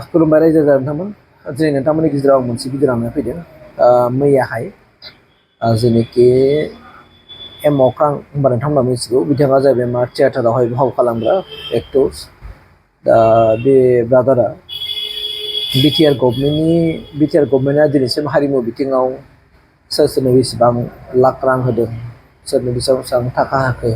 खुलुमबाय रायजो राजा नोंथांमोन दिनै नोंथांमोननि गेजेराव आं मोनसे गिदिर आंनो फैदों मैयाहाय जेनोखि एम अख्रां होनबा नोंथांमोना मिथिगौ बिथाङा जाहैबाय मा थियेटारावहाय फाव खालामग्रा एक्टर्स दा बे ब्रादारा बिटिआर गभर्नमेन्टआ दिनैसिम हारिमु बिथिङाव सोर सोरनो बेसेबां लाख रां होदों सोरनो बेसेबां थाखा होखो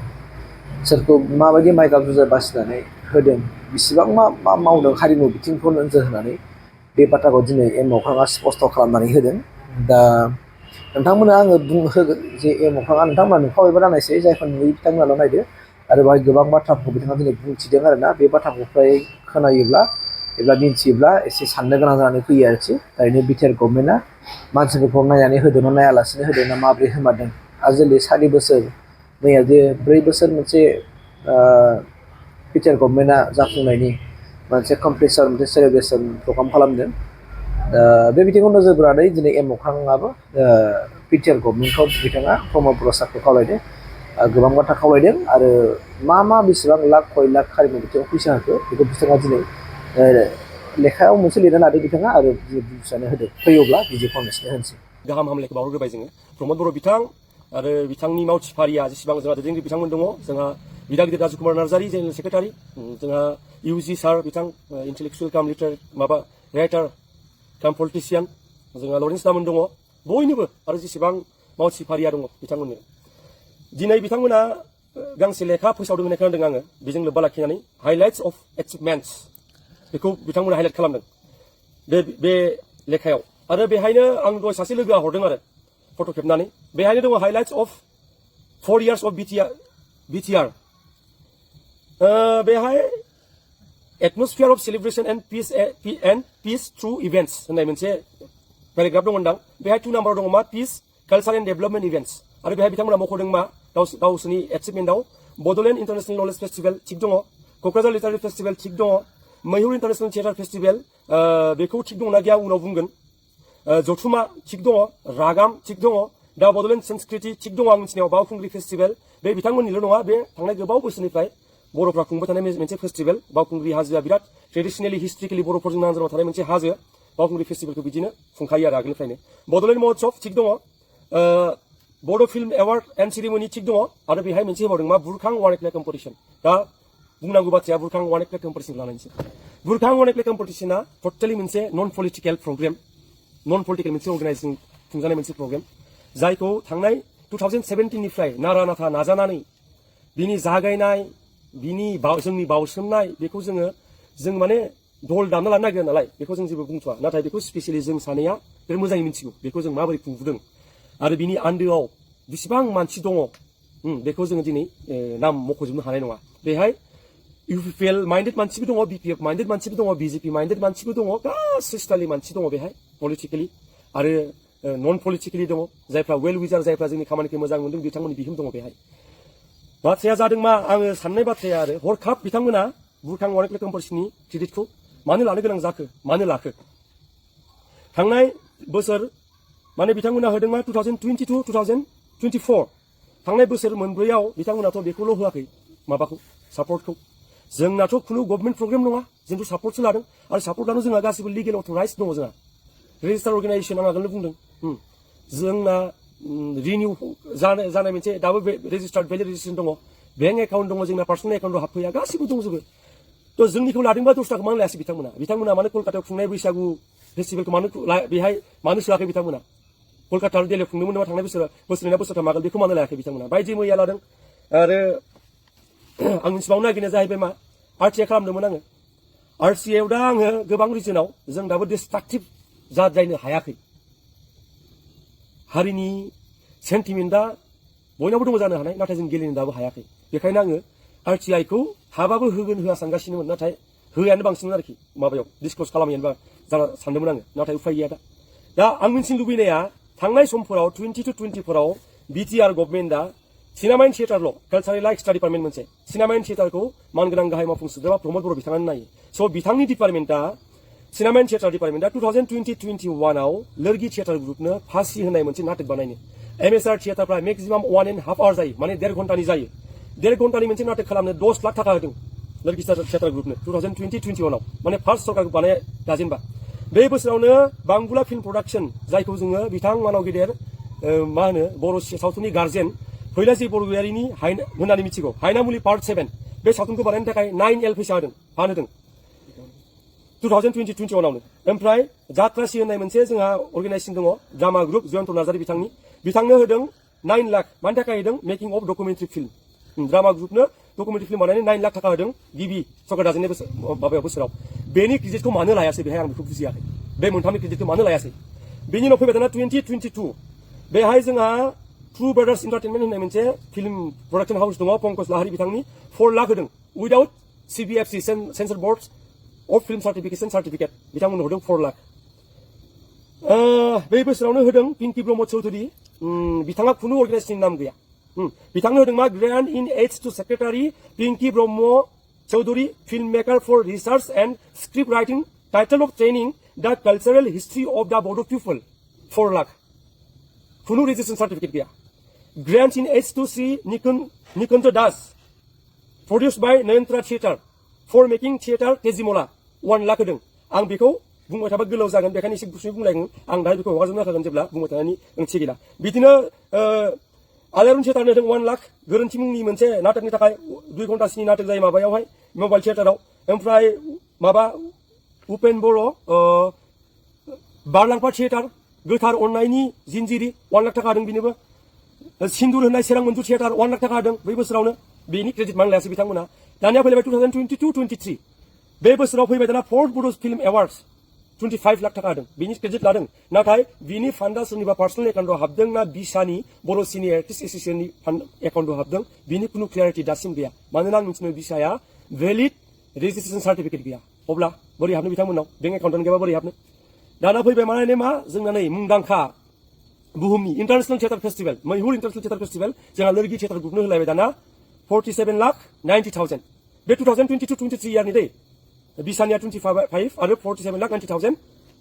सोरखौ माबायदि माइगाब जुजाय बासिनानै होदों बेसेबां मा मावदों हारिमु बिथिंखौ नोजोर होनानै बे बाथ्राखौ दिनै एम अख्राङा स्पष्ट खालामनानै होदों दा नोंथांमोना आङो होगोन जे एम अख्राङा नोंथांमोना नुखाबायबो नायनायसै जायफोर नुयै बिथांमोनाल' नायदो आरो बेवहाय गोबां बाथ्राफोरखौ बिथाङा दिनै बुंथिदों आरोना बे बाथ्राखौ फ्राय खोनायोब्ला एबा मिन्थियोब्ला एसे साननो गोनां जानानै फैयो आरोखि ओरैनो बिटिआर गभर्नमेन्टआ मानसिफोरखौ नायनानै होदोंना नायालासिनो होदों ना माबोरै होमारदों आजिखालि 4 बोसोर मैया जे 4 बोसोर मोनसे बिटिआर गभर्नमेन्टआ जाफुंनायनि मोनसे कमप्लिसन मोनसे सेलेब्रेसन प्रग्राम खालामदों बे बिथिंखौ नोजोर बोनानै दिनै एम अख्राङाबो बिटिआर गभर्नमेन्टखौ बिथाङा प्रमद बर' सारखौ खावलायदों गोबां बाथ्रा खावलायदों आरो मा बेसेबां लाख कय लाख हारिमु बिथिङाव फैसा होखो बेखौ बिथाङा दिनै लेखायाव मोनसे लिरना लादों बिथाङा आरो बुजिनानै होदों फैयोब्ला बिदिखौ नोंसोरनो होनोसै गाहाम हामलायखौ बावहरग्रोबाय जोङो प्रमद बर' बिथां आरो बिथांनि मावथिफारिया जेसेबां जोंहा दैदेनगिरि बिथांमोन दङ जोंहा बिदा गिदिर राजकुमार नार्जारि जेनेरेल सेक्रेटारि जोंहा इउजि सार बिथां इन्टेलेक्सुयेल काम माबा राइटार काम पलिटिशियान जोंहा लरेन्स दामोन दङ बयनोबो आरो जेसेबां मावथिफारिया दङ बिथांमोननो दिनै बिथांमोना गांसे लेखा फोसावदों होननाय खोनादों आङो बेजों लोब्बा लाखिनानै हाइलाइट्स अफ एचिभमेन्ट्स बेखौ बिथांमोना हाइलाइट खालामदों बे लेखायाव आरो बेहायनो आं दहाय सासे लोगोआ हरदों आरो फट' खेबनानै बेहायनो दङ highlights of 4 years of BTR बेहाय atmosphere of celebration and peace through events होननाय मोनसे पेराग्राफ दंमोनदां बेहाय 2 नाम्बार दङ मा peace culture and development events आरो बेहाय बिथांमोना मख'दों मा गावसोरनि एचिभमेन्टआव बड'लेण्ड इन्टारनेशनेल नलेज फेस्टिभेल थिग दङ क'क्राझार लिटारेरि फेस्टिभेल थिग दङ मैहुर इन्टारनेशनेल थियेटार फेस्टिभेल बेखौ थिग दंना गैया उनाव बुंगोन जथुमा थिग दङ रागाम थिग दङ दा बड'लेण्ड संस्कृति थिग दङ आं मिथिनायाव बावखुंग्रि फेस्टिभेल बे बिथांमोननिल' नङा बे थांनाय गोबाव बोसोरनिफ्राय बर'फ्रा खुंबाय थानाय मोनसे फेस्टिभेल बावखुंग्रि हाजोआ बिराद ट्रेडिसनेलि हिस्ट्रिकेलि बर'फोरजों नांजाबना थानाय मोनसे हाजो बावखुंग्रि फेस्टिभेलखौ बिदिनो खुंखायो आरो आगोलनिफ्रायनो बड'लेण्ड महोत्सव थिग दङ बड' फिल्म एवार्ड एन्ड सेरेमनि थिग दङ आरो बेहाय मोनसे होबावदों मा Burkhang one act play competition दा बुंनांगौ बाथ्राया Burkhang one act play competition लानायसै बुरखां वान एक्ट प्ले कम्पिटिशना टटेलि मोनसे non political programme non political मोनसे अर्गानाइजिं खुंजानाय मोनसे प्रग्राम जायखौ थांनाय 2017 निफ्राय नारा नाथा नाजानानै बिनि जागायनाय बिनि जोंनि बावसोमनाय बेखौ जों माने दल दामना लानो नागिरो नालाय बेखौ जों जेबो बुंथ'वा नाथाय बेखौ स्पेसियेलि जों सानैया बिराद मोजाङै मिथिगौ बेखौ जों माबोरै खुंबोदों आरो बिनि आन्दोआव बेसेबां मानसि दङ बेखौ जोङो दिनै नाम मख'जोबनो हानाय नङा बेहाय इउपिपिएल माइन्डेड मानसिबो दङ बिपिएफ माइन्डेड मानसिबो दङ बिजेपि माइन्डेड मानसिबो दङ गासै स्टाइलनि मानसि दङ बेहाय पलिटिकेलि आरो नन पलिटिकेलि दङ जायफ्रा वेल विजार जायफ्रा जोंनि खामानिखौ मोजां मोनदों बिथांमोननि बिहोम दङ बेहाय बाथ्राया जादों मा आङो साननाय बाथ्राया आरो हरखाब बिथांमोना बुरखां वान एक्ट प्ले कम्पिटिशननि क्रेडिटखौ मानो लानो गोनां जाखो मानो लाखो थांनाय बोसोर माने बिथांमोना होदों मा 2022 2024 थांनाय बोसोर मोनब्रैयाव बिथांमोनाथ' बेखौल' होआखै माबाखौ सापर्टखौ जोंनाथ' खुनु गभर्नमेन्ट प्रग्राम नङा जोंथ' सापर्टसो लादों आरो सापर्ट लानो जोंहा गासिबो लिगेल अथराइज दङ जोंहा रेजिस्टार अर्गानाइजेसन आं आगोलनो बुंदों जोंना रिनिउ जानाय मोनसे दाबो रेजिस्टार्ड भेलिड रेजिस्ट्रेसन दङ बेंक एकाउन्ट दङ जोंना पार्सनेल एकाउन्टआव हाबफैया गासिबो दंजोबो थ' जोंनिखौ लादोंबा दस्राखौ मानो लायासै बिथांमोना मानो कलकातायाव खुंनाय बैसागु फेस्टिभेलखौ बेहाय मानो सोआखै बिथांमोना कलकाता दिल्लीयाव खुंदोंमोन नामा थांनाय बोसोरनै बोसोरथाम आगोल बेखौ मानो लायाखै बिथांमोना बायदि मैया लादों आरो आं मिथिबावनो नागिरनाया जाहैबाय मा आरटिआइ खालामदोंमोन आङो आरटिआइआव दा आङो गोबां रिजनाव जों दाबो डिस्ट्राक्टिभ जाद्रायनो हायाखै हारिनि सेन्टिमेन्टआ बयनावबो दङ जानो हानाय नाथाय जों गेलेनो दाबो हायाखै बेखायनो आङो आरटिआइखौ हाबाबो होगोन होआ सानगासिनोमोन नाथाय होयानो बांसिनमोन आरोखि माबायाव डिसक्ल'ज खालामैयानो सानदोंमोन आङो नाथाय उफाय गैया दा आं मिन्थिनो लुबैनाया थांनाय समफोराव 2024 बिटिआर गभर्नमेन्टआ सिनेमा एन्ड थियेटारल' कालचारेल एक्सट्रा डिपार्टमेन्ट मोनसे सिनेमा एन्ड थियेटारखौ मानगोनां गाहाय मावफुं सोद्रोमा प्रमद बर' बिथाङानो नायो स' बिथांनि डिपार्टमेन्टआ सिनेमा एन्ड थियेटार डिपार्टमेन्टआ 2020-21 आव लोरगि थियेटार ग्रुपनो फासि होनाय मोनसे नाटक बानायनो एमएसआर थियेटारफ्रा मेक्सिमाम 1.5 आवार जायो माने 1.5 घन्टानि जायो 1.5 घन्टानि मोनसे नाटक खालामनो 10 लाख थाखा होदों लोरगि थियेटार ग्रुपनो 2020-21 माने फार्स्ट सरकारखौ बानाय दाजेनबा बे बोसोरावनो बांबुला फिल्म प्रडाक्शन जायखौ जोङो बिथां मानाव गेदेर मा होनो बर' सावथुननि गार्जेन फैलासि बरगयारिनि होननानै मिथिगौ हायनामुलि पार्ट 7 बे सावथुनखौ बानायनो थाखाय 9L फैसा होदों फान होदों 2020-21 आवनो ओमफ्राय जात्रासि होननाय मोनसे जोंहा अर्गानाइजेसन दङ ड्रामा ग्रुप जयन्त नार्जारी बिथांनो होदों 9 लाख मानि थाखाय होदों making of documentary film drama ग्रुपनो डकुमेन्टारि फिल्म बानायनो 9 लाख थाखा होदों गिबि सरकार दाजेननाय बोसोराव बेनि क्रेडिटखौ मानो लायासै बेहाय आं बेखौ बुजियाखै बे मोनथामनि क्रेडिटखौ मानो लायासै बेनि उनाव फैबाय दाना 2022 बेहाय जोंहा ट्रु ब्रादार्स एन्टारटेनमेन्ट होननाय मोनसे फिल्म प्रडाक्शन हाउस दङ पंकज लाहारी बिथांनि 4 लाख होदों without CBFC censor board of film certificate बिथांमोननो होदों 4 लाख बे बोसोरावनो होदों पिंकी ब्रह्म चौधुरी बिथाङा खुनु अर्गानाइजेसननि नाम गैया बिथांनो होदों मा grand in aid to secretary Pinky Brahma Chaudhury film maker for research and script writing title of training the cultural history of the Bodo' people 4 lakh खुनु रेजिस्ट्रेशन सार्टिफिकेट गैया grand in aid to Shri Nikunj Das produced by Nayantara theatre for making theatre Tejimola 1 lakh होदों आं बेखौ बुंबाय थाबा गोलाव जागोन बेखायनो एसे गुसुङै बुंलायगोन आं दाहाय बेखौ हगारजोबनो हागोन जेब्ला बुंबाय थानायनि ओंथि गैला बिदिनो आलायारन थिएटारनो होदों 1 लाख गोरोन्थि मुंनि मोनसे नाटकनि थाखाय 2 घन्टासोनि नाटक जायो माबायावहाय मबाइल थिएटाराव ओमफ्राय माबा उपेन बर' बारलांफा थिएटार गोथार अननायनि जिनजिरि 1 लाख थाखा होदों बिनोबो सिन्दुर होननाय सेरां मन्जु थिएटार 1 लाख थाखा होदों बै बोसोरावनो बेनि क्रेडिट मानो लायासै बिथांमोना दानिया फैलायबाय 2022-23 बे बोसोराव फैबाय दाना फर्थ बड' फिल्म एवार्ड्स 25 लाख थाखा होदों बेनि क्रेडिट लादों नाथाय बिनि फान्डा सोरनिबा पार्सनेल एकाउन्टआव हाबदों ना बिसानि बर' सिनियर आर्टिस्ट एस'सिएशननि एकाउन्टआव हाबदों बिनि खुनु क्लियारिटि दासिम गैया मानोना आं मिथिनो बिसाया भेलिड रेजिस्ट्रेशन सार्टिफिकेट गैया अब्ला बोरै हाबनो बिथांमोननाव बेंक एकाउन्टआनो गैयाबा बोरै हाबनो दाना फैबाय माने मा जोंना नै मुंदांखा बुहुमनि इन्टारनेशनेल थिएटार फेस्टिभेल मैहुर इन्टारनेशनेल थिएटार फेस्टिभेल जोंहा लोरगि थिएटार ग्रुपनो होलायबाय दाना 47,90,000 बे 2022-23 इयारनि दै बिसानिया 25 आरो 47,90,000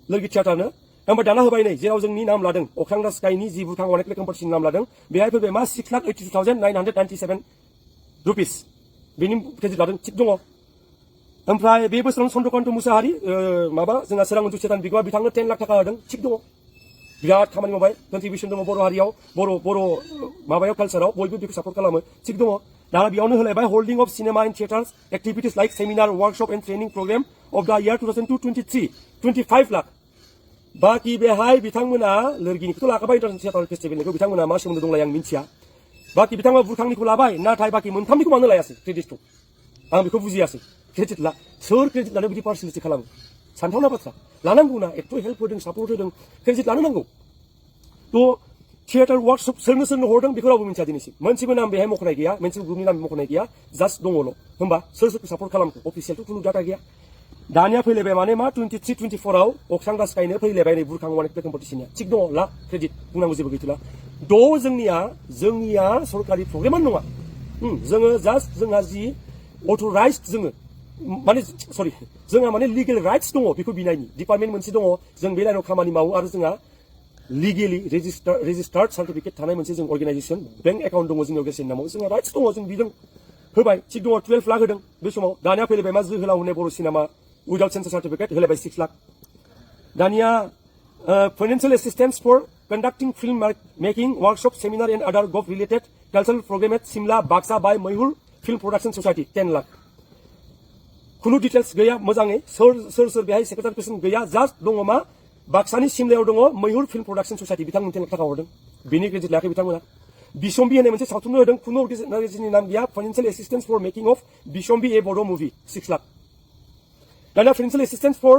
लोरगि थिएटारनो ओमफ्राय दाना होबाय नै जेराव जोंनि नाम लादों अख्रां स्काइनि जि बुरखां अनेक कम्पिटिसन नाम लादों बेहाय फैबाय मा 6,82,997 रुपिस बेनि क्रेडिट लादों थिग दङ ओमफ्राय बे बोसोराव चन्द्रकान्त मुसाहारि माबा जोंहा सोरां मन्जु थिएटारनि बिगोमा बिथांनो 10 लाख थाखा होदों थिग दङ बिराद खामानि मावबाय कन्ट्रिबिउसन दङ बर' हारियाव बर' माबायाव कालचाराव बयबो बेखौ सापर्ट खालामो थिग दङ दाना बेयावनो होलायबाय holding of cinema and theatres activities like seminar workshop and training programme of the year 2022-23 25 lakh बाखि बेहाय बिथांमोना लोरगिनिखौथ' लाखाबाय इन्टारनेशनेल थिएटार फेस्टिभेलनिखौ बिथांमोना मा सोमोन्दो दंलाय आं मिथिया बाखि बिथांमोना बुरखांनिखौ लाबाय नाथाय बाखि मोनथामनिखौ मानो लायासै क्रेडिटखौ आं बेखौ बुजियासै क्रेडिट ला सोर क्रेडिट लानो बिदि पार्सनेलिटि खालामो सानथावना बाथ्रा लानांगौना एथ' हेल्प होदों सापर्ट होदों क्रेडिट लानो नांगौ थ' थिएटार वर्कशप सोरनो हरदों बेखौ रावबो मिथिया दिनैसिम मोनसेबो नाम बेहाय मख'नाय गैया मोनसेबो ग्रुपनि नाम मख'नाय गैया जास्ट दङल' होमबा सोरखौ सापर्ट खालामखो अफिसियेलथ' खुनु डाटा गैया दानिया फैलायबाय माने मा 23-24 आव अख्रां दासकायनो फैलायबाय नै बुरखां अनेक कम्पिटिसननिया थिग दङ ला क्रेडिट बुंनांगौ जेबो गैथ'ला जोंनिया सरकारि प्रग्रामानो नङा जोङो जास्ट जोंहा जि अथराइज्ड जोंहा माने लिगेल राइट्स दङ बेखौ बिनायनि डिपार्टमेन्ट मोनसे दङ जों बे लाइनाव खामानि मावो आरो जोंहा लिगेलि रेजिस्टार्ड सार्टिफिकेट थानाय मोनसे जों अर्गानाइजेसन बेंक एकाउन्ट दङ जोंनि अर्गानाइजेसन नामाव जोंहा राइट्स दङ जों बिदों होबाय थिग दङ 12 लाख होदों बे समाव दानिया फैलायबाय मा जोहोलाव होननाय Boro' cinema without censor certificate होलायबाय 6 लाख दानिया financial assistance for conducting film making workshop seminar and other gov related cultural programme at Simla Baksa by Maihur film production society 10 lakh खुनु डिटेल्स गैया मोजाङै सोर बेहाय सेक्रेटारि पर्सन गैया जास्ट दङ मा बाक्सानि सिमलायाव दङ मैहुर फिल्म प्रडाक्शन ससाइटि बिथांमोन 10 लाख थाखा हरदों बेनि क्रेडिट लायाखै बिथांमोना बिसम्बि होननाय मोनसे सावथुननो होदों खुनु अर्गानाइजेसननि नाम गैया financial assistance for making of Bisambi a Bodo' movie 6 lakh दानिया financial assistance for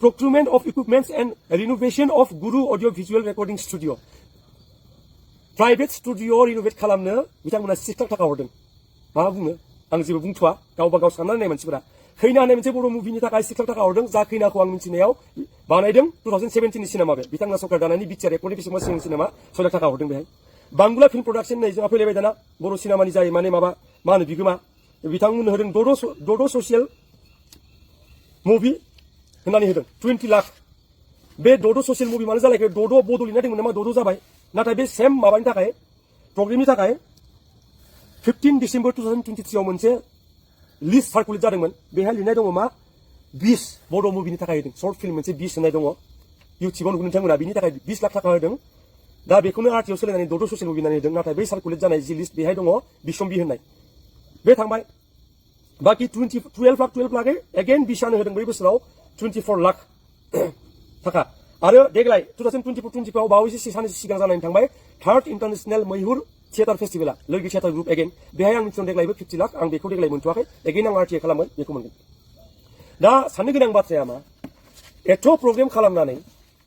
procurement of equipments and renovation of Guru audio visual recording studio private studio renovate खालामनो बिथांमोना 6 लाख थाखा हरदों मा बुंनो आं जेबो बुंथ'वा गावबा गाव सानना नायनाय मानसिफोरा खैना होननाय मोनसे बर' मुभिनि थाखाय 6 लाख थाखा हरदों जा खैनाखौ आं मिथिनायाव बानायदों 2017 नि सिनेमा बे बिथांमोना सरकार दानायनि बिटिआर रेकर्डिं बेसेबां सिगां सिनेमा 6 लाख थाखा हरदों बेहाय बांगुला फिल्म प्रडाक्शन नै जोंहा फैलायबाय दाना बर' सिनेमानि जाय माने मा होनो बिगोमा बिथांमोननो होदों दड' ससियेल मुभि होननानै होदों 20 लाख बे दड' ससियेल मुभि मानो जालायखो दड' बड' लिरनाय दंमोन नामा दड' जाबाय नाथाय बे सेम माबानि थाखाय प्रग्रामनि थाखाय 15 डिसेम्बर 2023 आव मोनसे लिस्ट सार्कुलेट जादोंमोन बेहाय लिरनाय दङ मा 20 बर' मुभिनि थाखाय होदों शर्ट फिल्म मोनसे 20 होननाय दङ इउटिउबाव नुगोन नोंथांमोना बिनि थाखाय 20 लाख थाखा होदों दा बेखौनो आरटिआव सोलायनानै द'द' ससियेल मुभि होननानै होदों नाथाय बै सार्कुलेट जानाय जि लिस्ट बेहाय दङ बिसम्बि होननाय बे थांबाय बाखि 12 लाखै एगेन बिसानो होदों बै बोसोराव 24 लाख थाखा आरो देग्लाय 2024-25 बावैसो सानैसो सिगां जानानै थांबाय थार्ड इन्टारनेशनेल मैहुर थियेटार फेस्टिभेला लोगो थियेटार ग्रुप एगेन बेहाय आं मिथिदों देग्लायबो 50 लाख आं बेखौ देग्लाय मोनथ'वाखै एगेन आं आरटिए खालामगोन बेखौ मोनगोन दा साननो गोनां बाथ्राया मा एथ' प्रग्राम खालामनानै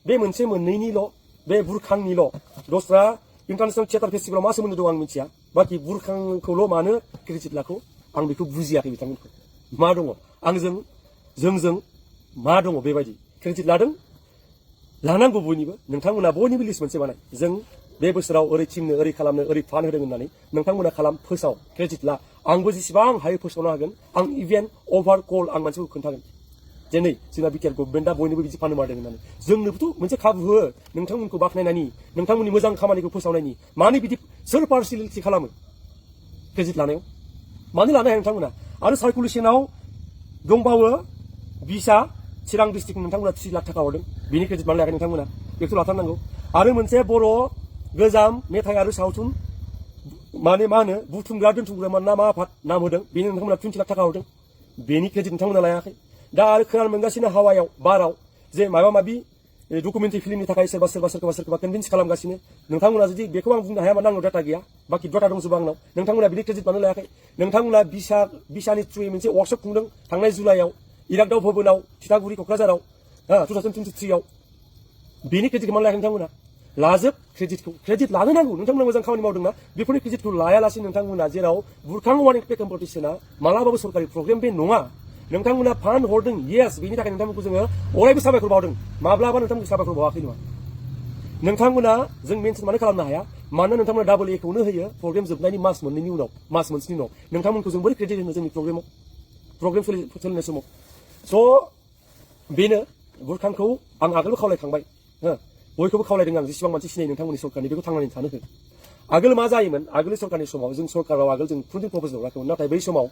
बे मोनसे मोननैनिल' बे बुरखांनिल' दस्रा इन्टारनेशनेल थियेटार फेस्टिभेलाव मा सोमोन्दो दं आं मिथिया बाखि बुरखांखौल' मानो क्रेडिट लाखौ आं बेखौ बुजियाखै बिथांमोनखौ मा दङ आंजों जोंजों मा दङ बेबायदि क्रेडिट लादों लानांगौ बयनिबो नोंथांमोना बयनिबो लिस्ट मोनसे बानाय जों बे बोसोराव ओरै टिमनो ओरै खालामनो ओरै फान होदों होननानै नोंथांमोना खालाम फोसाव क्रेडिट ला आंबो जेसेबां हायो फोसावनो हागोन आं इभेन अभार कल आं मानसिफोरखौ खोन्थागोन जे नै जोंना बिटिआर गभर्नमेन्टआ बयनिबो बिदि फान्ड मारदों होननानै जोंनोबोथ' मोनसे खाबु हो नोंथांमोनखौ बाख्नायनायनि नोंथांमोननि मोजां खामानिखौ फोसावनायनि मानो बिदि सोर पार्सियेलिटि खालामो क्रेडिट लानायाव मानो लानो हाया नोंथांमोना आरो सार्कुलेसनाव दंबावो बिसा चिरां डिस्ट्रिक्ट नोंथांमोना 3 लाख थाखा हरदों बिनि क्रेडिट मानो लायाखै नोंथांमोना बेखौ लाथारनांगौ आरो मोनसे बर' गोजाम मेथाइ आरो सावथुन माने मा होनो बुथुमग्रा दोनथुमग्रा ना मा आफाद नाम होदों बेनि नोंथांमोना 20 लाख थाखा हरदों बेनि क्रेडिट नोंथांमोना लायाखै दा आरो खोनानो मोनगासिनो हावायाव बाराव जे माबा माबि डकुमेन्टारि फिल्मनि थाखाय सोरबा कनभिन्स खालामगासिनो नोंथांमोना जुदि बेखौ आं बुंनो हाया मानो आंनाव डाटा गैया बाखि डाटा दंजोबो आंनाव नोंथांमोना बिनि क्रेडिट मानो लायाखै नोंथांमोना बिसानि थ्रुयै मोनसे वर्कशप खुंदों थांनाय जुलाइआव इरागदाव भबनाव थिथागुरि क'क्राझाराव 2023 आव बेनि क्रेडिटखौ मानो लायाखै नोंथांमोना लाजोब क्रेडिट लानो नांगौ नोंथांमोना मोजां खामानि मावदोंना बेफोरनि क्रेडिटखौ लायालासे नोंथांमोना जेराव बुरखां वान पे कम्पिटिशना मालाबाबो सरकारि प्रग्राम बे नङा नोंथांमोना फान्ड हरदों येस बेनि थाखाय नोंथांमोनखौ जोङो अरायबो साबायखर बावदों माब्लाबा नोंथांमोनखौ साबायखर बावाखै नङा नोंथांमोना जों मेनसन मानो खालामनो हाया मानोना नोंथांमोना डाबल एकौनो होयो प्रग्राम जोबनायनि मास मोनसेनि उनाव नोंथांमोनखौ जों बोरै क्रेडिट होनो जोंनि प्रग्राम सोलिनाय समाव स' बेनो बुरखांखौ आं आगोलबो खावलायखांबाय बयखौबो खावलायदों आं जेसेबां मानसि सिनायो नोंथांमोननि सरकारनि बेखौ थांनानै थानो हो आगोल मा जायोमोन आगोलनि सरकारनि समाव जों सरकाराव आगोल जों प्रुदिं प्रप'जेल हराखैमोन नाथाय बै समाव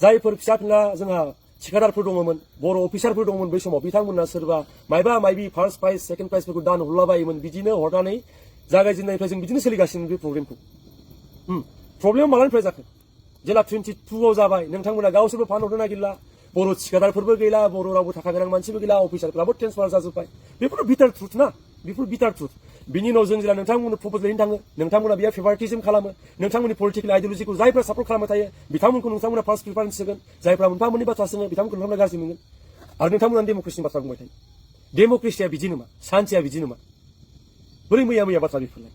जायफोर फिसा फिला जोंहा थिखादारफोर दङमोन बर' अफिसारफोर दङमोन बै समाव बिथांमोना सोरबा मायबा मायबि फार्स्ट प्राइज सेकेन्ड प्राइजफोरखौ दान हरलाबायोमोन बिदिनो हरनानै जागायजेननायनिफ्राय जों बिदिनो सोलिगासिनो बे प्रग्रामखौ प्रब्लेमा मालानिफ्राय जाखो जेला 22 आव जाबाय नोंथांमोना गावसोरबो फान्ड हरनो नागिरला बर' थिखादारफोरबो गैला बर' रावबो थाखा गोनां मानसिबो गैला अफिसारफ्राबो ट्रेन्सफार जाजोब्बाय बेफोर बिटार ट्रुथ ना बेफोर बिटार ट्रुथ बिनि उनाव जों जेला नोंथांमोननो प्रप'जेल हैनो थाङो नोंथांमोना बेयाव फेभारिटिजम खालामो नोंथांमोननि पलिटिकेल आइडियलजिखौ जायफ्रा सापर्ट खालामबाय थायो बिथांमोनखौ नोंथांमोना फार्स्ट प्रिफारेन्स होगोन जायफ्रा मोनफा मोननै बाथ्रा सोङो बिथांमोनखौ नोंथांमोना गाज्रि मोनगोन आरो नोंथांमोना डेम'क्रेसिनि बाथ्रा बुंबाय थायो डेम'क्रेसिया बिदि नङा सान्थिया बिदि नङा बोरै मैया बाथ्रा बेफोरलाय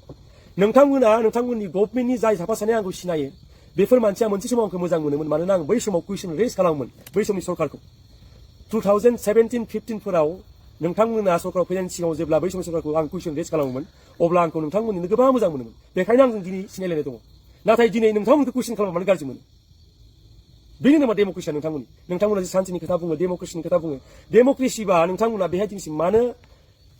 नोंथांमोना नोंथांमोननि गभर्नमेन्टनि जाय साफा सानै आंखौ सिनायो बेफोर मानसिया मोनसे समाव आंखौ मोजां मोनोमोन मानोना आं बै समाव कुइसन रेज खालामोमोन बै समनि सरकारखौ 2017-15 फोराव नोंथांमोना सरकाराव फैनायनि सिगाङाव जेब्ला बै समनि सरकारखौ आं कुइसन रेज खालामोमोन अब्ला आंखौ नोंथांमोननिनो गोबां मोजां मोनोमोन बेखायनो आंजों दिनै सिनायलायनाय दङ नाथाय दिनै नोंथांमोनखौ कुइसन खालामनानै गाज्रि मोनो बेनो नामा डेम'क्रेसिया नोंथांमोना जे सान्थिनि खोथा बुङो डेम'क्रेसिनि खोथा बुङो डेम'क्रेसिबा नोंथांमोना बेहाय दिनैसिम मानो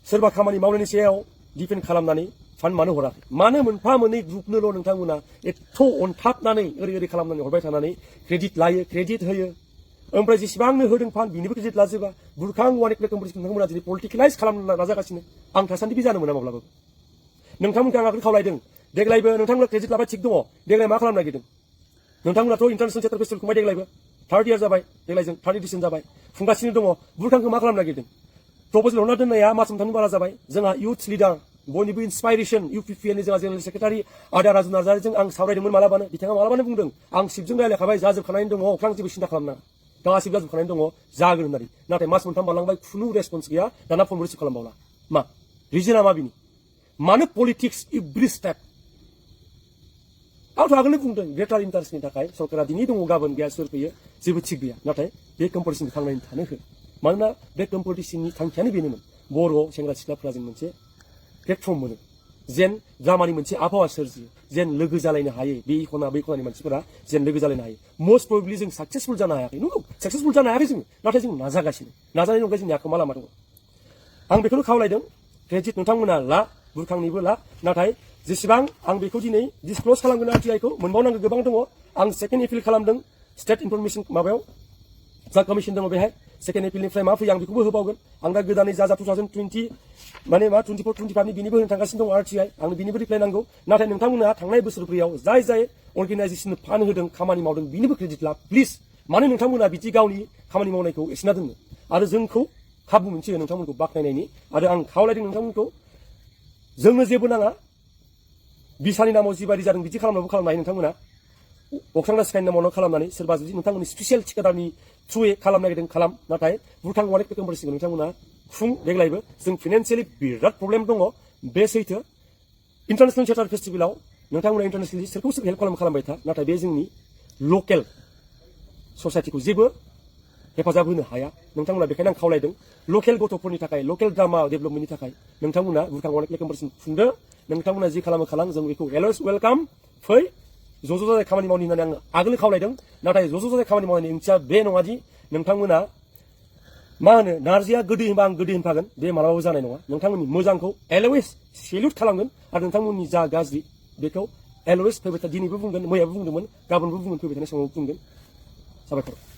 सोरबा खामानि मावनायनि सायाव डिपेन्ड खालामनानै फान्ड मानो हराखै मानो मोनफा मोननै ग्रुपनोल' नोंथांमोना एथ' अनथाबनानै ओरै खालामनानै हरबाय थानानै क्रेडिट लायो क्रेडिट होयो ओमफ्राय जेसेबांनो होदों फान्ड बिनिबो क्रेडिट लाजोबा बुरखां वान पे कम्पिटिशन नोंथांमोना दिनै पलिटिकेलाइज खालामनो नाजागासिनो आं थासान्दि बे जानो मोना माब्लाबो नोंथांमोनखौ आं आगोल खावलायदों देग्लायबो नोंथांमोना क्रेडिट लाबाय थिग दङ देग्लाय मा खालामनो नागिरदों नोंथांमोनाथ' इन्टारनेशनेल थियेटार फेस्टिभेल खुंबाय देग्लायबो 3rd इयार जाबाय देग्लायजों 3rd एडिशन जाबाय खुंगासिनो दङ बुरखांखौ मा खालामनो नागिरदों प्रप'जेल हरना दोननाया मास मोनथामनि बारा जाबाय जोंहा इउथ लिडार बयनिबो इन्सपाइरेसन इउपिपिएलनि जोंहा जेनेरेल सेक्रेटारि आदा राजु नार्जारिजों आं सावरायदोंमोन मालाबानो बिथाङा मालाबानो बुंदों आं शिबजों रायलायखाबाय जाजोबखानानै दङ अख्रां जेबो सिन्था खालामनाङा गासिबो जाजोबखानानै दङ जागोन होननानै नाथाय मास मोनथाम बारलांबाय खुनु रेसपन्स गैया दाना फन रिसिभ खालामबावला मा रिजोना मा बिनि मानो पलिटिक्स एभ्रि स्टेप आंथ' आगोलनो बुंदों ग्रेटार इन्टारेस्टनि थाखाय सरकारा दिनै दङ गाबोन गैया सोर फैयो जेबो थिग गैया नाथाय बे कम्पिटिसनखौ थांनानै थानो हो मानोना बे कम्पिटिसननि थांखियानो बेनोमोन बर' सेंग्रा सिख्लाफोरा जों मोनसे प्लेटफर्म मोनो जेन ड्रामानि मोनसे आबहावा सोरजियो जेन लोगो जालायनो हायो बे खना बै खनानि मानसिफोरा जेन लोगो जालायनो हायो मोस्ट प्रबेबलि जों साक्सेसफुल जानो हायाखै नंगौ साक्सेसफुल जानो हायाखै जोङो नाथाय जों नाजागासिनो नाजानायनि अनगायै जोंनि आखायाव मा लामा दङ आं बेखौनो खावलायदों क्रेडिट नोंथांमोना ला बुरखांनिबो ला नाथाय जेसेबां आं बेखौ दिनै डिसक्ल'ज खालामगोन आरटिआइखौ मोनबावनांगौ गोबां दङ आं सेकेन्ड एपिल खालामदों स्टेट इनफरमेशन माबायाव जा कमिसन दङ बेहाय सेकेन्ड एप्रिलनिफ्राय मा फैयो आं बेखौबो होबावगोन आं दा गोदानै जा 2020 माने मा 24-25 नि बिनिबो होनो थांगासिनो दं आरटिआइ आं बिनिबो रिप्लाइ नांगौ नाथाय नोंथांमोनहा थांनाय बोसोरफोराव जाय अर्गेनाइजेसननो फान्ड होदों खामानि मावदों बिनिबो क्रेडिट ला प्लिज मानो नोंथांमोनहा बिदि गावनि खामानि मावनायखौ एसेना दोनो आरो जोंखौ खाबु मोनसे नोंथांमोनखौ बाख्नायनायनि आरो आं खावलायदों नोंथांमोनखौ जोंनो जेबो नाङा बिसानि नामाव जिबायदि जादों बिदि खालामनाबो खालामनो हायो नोंथांमोना अख्रां दासिखानि नामावनो खालामनानै सोरबा जुदि नोंथांमोननि स्पेसियेल थिकादारनि थ्रुयै खालामनो नागिरदों खालाम नाथाय बुरखां वालेट पेकेम्बारसिखौ नोंथांमोना खुं देग्लायबो जों फाइनान्सियेलि बिराद प्रब्लेम दङ बे सैथो इन्टारनेशनेल थियेटार फेस्टिभेलाव नोंथांमोना इन्टारनेशनेलि सोरखौ सोर हेल्प खालामबाय था नाथाय बे जोंनि लकेल ससाइटिखौ जेबो हेफाजाब होनो हाया नोंथांमोना बेखायनो आं खावलायदों लकेल गथ'फोरनि थाखाय लकेल ड्रामा डेभेलपमेन्टनि थाखाय नोंथांमोना बुरखां वालेट पेकेम्बारसिम खुंदो नोंथांमोना जि खालामो खालाम जों बेखौ अलवेज वेलकाम फै ज' ज' जाजाय खामानि मावनि होननानै आं आगोल खावलायदों नाथाय ज' ज' जाजाय खामानि मावनायनि ओंथिया बे नङा दि नोंथांमोना मा होनो नारजिया गोदै होनबा आं गोदै होनफागोन बे मालाबाबो जानाय नङा नोंथांमोननि मोजांखौ अलवेज सेल्युट खालामगोन आरो नोंथांमोननि जा गाज्रि बेखौ अलवेज फैबाय था दिनैबो बुंगोन मैयाबो बुंदोंमोन गाबोनबो बुंगोन फैबाय थानाय समाव बुंगोन साबायखर